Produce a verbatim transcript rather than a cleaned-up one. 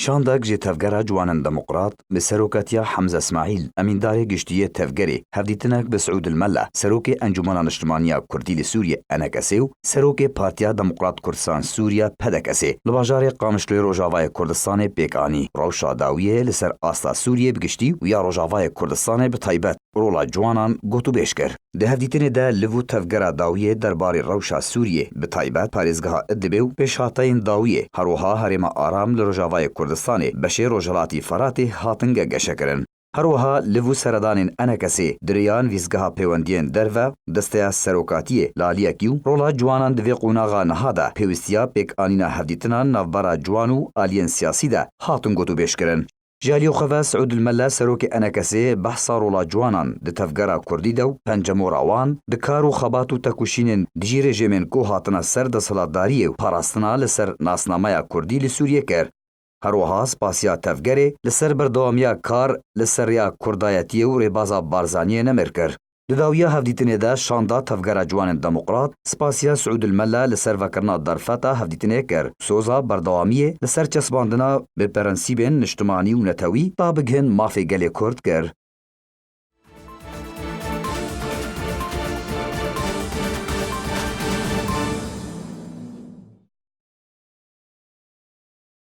Şandek ji Tevgera Ciwanên Demokrat bi serokatiya Hemze Smaîl, emîndarê giştî yê tevgerê, hevdîtinek bi Siûd Mella, serokê Encûmena Niştimaniya Kurdî li Sûriyê, E N K S, û serokê Partiya Demokrat Kurdistan Sûriye, P D K S, li bajarê Qamişloyê Rojavayê Kurdistanê pêk anî. Rewşa dawiyê li ser asta Sûriyê bi giştî û ya Rojavayê Kurdistanê bi taybet rola ciwanan gotûbêj kir. Di hevdîtinê de liv û tevgera dawiyê derbarê rewşa Sûriyê, bi taybet parêzgeha Idlibê û pêşhateyên dawiyê, her wiha herêma Aram li Rojavayê Kurdistanê, beşê Rojhilatî Feratê, hatin gegeşekirin. Her wiha liv û seredanên E N K S'ê di rêya nivîsgeha pêwendiyên derve, desteya serokatiyê li aliyekî û rola ciwanan di vê qonaxa niha de pêwîstiya pêkanîna hevdîtinan navbera ciwan û aliyên siyasî de hatin gotûbêjkirin. Ji aliyê xwe ve Siûd Mella, serokê E N K S'ê, behsa rola ciwanan di tevgera kurdî de û pencemora wan di kar û xebat û tekoşînên dijî rejîmên ku hatine ser desthilatdariyê û parastina li ser nasnameya kurdî li Sûriyê kir. Her wiha spasiya tevgerê li ser berdewamiya kar li ser rêya kurdayetiyê û rêbaza Barzaniyê nemir kir. Di dawiya hevdîtinê de şanda Tevgera Ciwanên Demokrat spasiya Siûd Mella li ser vekirina derfeta hevdîtinê kir, soza berdewamiyê li ser çesbandina bi prensîbên niştimanî û netewî ta bigihin mafê gelê Kurd kir.